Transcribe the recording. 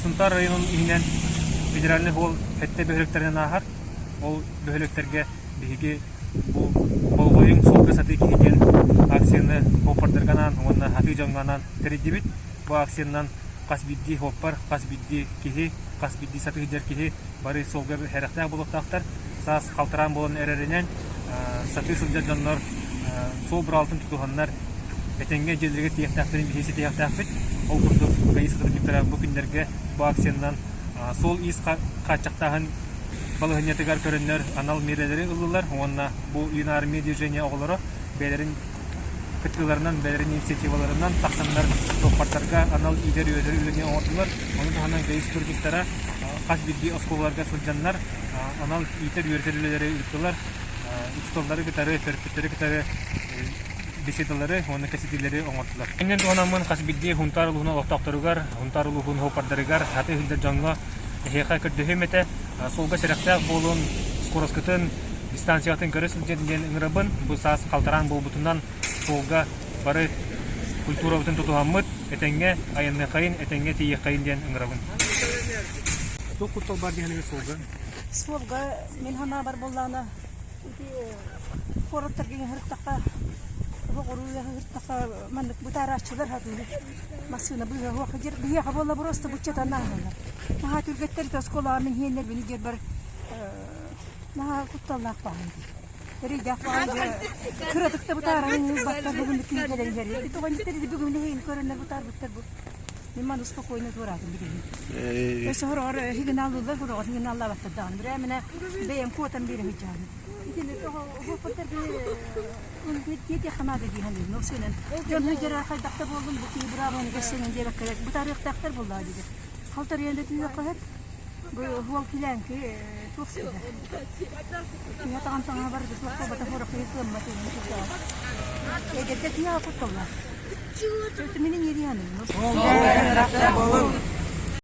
Сунтаар районун иһинэн федеральный суол сэттэ бөһүөлэктэринэн ааһар. Ол бөһүөлэктэргэ биһиги бу болҕойуҥ суолга сатыы киһи диэн акцияны суоппардарга анаан уонна сатыы дьоҥҥо анаан тэрийдибит. Бу акциянан хас биирдии суоппар, хас биирдии киһи, хас биирдии сатыы сылдьар киһи бары суолга сэрэхтээх буолуохтаахтар. Саас халтараан буолан эрэринэн сатыы сылдьар дьоннор суол быраалтын тутуһаннар этэҥҥэ дьиэлэригэр тиийиэхтээхтэрин биһиги ситиһиэхтээхпит. Ол курдук ГАИ сотрудниктара бу күннэргэ бу акциянан суол-иис хааччахтааһын балаһыанньатыгар көрөннөр анал миэрэлэри ыллылар уонна бу юнармия движение оҕолоро бэйэлэрин кыттыыларынан, бэйэлэрин инициативаларынан тахсаннар суоппардарга анал иитэр-үөрэтэр үлэни оҥордулар. Ону таһынан ГАИ сотрудниктара хас биирдии оскуолаларга сылдьаннар анал иитэр-үөрэтэр үлэлэри ыыттылар. Учууталлары кытары, төрөппүттэри кытары беседалары уонна кэпсэтиилэри оҥордулар. Иннин туһанаммын хас биирдии Һунтаар улууһун олохтоохторугар, Һунтаар улууһун суоппардарыгар, сатыы сылдьар дьоҥҥо эһиэхэ көрдөһүөм этэ. Суолга сэрэхтээх буолун, скоростькытын, дистанциятын көрө сылдьын диэн ыҥырабын. Бу саас халтараан буолбутунан суолга бары культурабытын тутуһаммыт, этэҥҥэ айанныаххайын, этэҥҥэ тиийиэххэйин диэн ыҥырабын. Туох куттал баар диэххэ суолга? Суолга мин санаабар буоллаҕына ити куораттарга ыһыртахха оҕуруу ыһыртахха маннык бытаарааччылар хатыылар массыына быыһа суох биһиэхэ буолла просто буччатан ааһаллар наһаа түргэттэр ити оскуолаҕа мин иһиэннэрбин дьиэрбэр наһаа кутталлаах баҕайы эрэйдээх баҕайы кыратык да бытааран ылбаттар бүгүн киһи кэлэн иһэр ити оҕонньоттор ити бүгүн эһигини көрөннөр бытаарбыттар бу Мин маны спокойно туораатым билигин. Өссө хороҕор сигналлыыллар, хороҕор сигналлаабаттар даҕаны. Бирэ бэйэм куотан биэрэ сылдьаҕын. Итини оһуоппаттар тиэтиэххэ наада дии саныыбын. Ол сыанан дьон сылдьара хайдах да буоллун бу киһи быраабаны көрсөнөн диэбэккэ бытаарыахтаахтар буоллаҕа диир. Халтарыйан да түһүөххэ сөп. Бу уол килээҥки туох сыыһа. Киһи атаҕын таҥаһа барыта суох буолбата хуорахыйы кыаммат Эдэргэ киһи кутталлаах.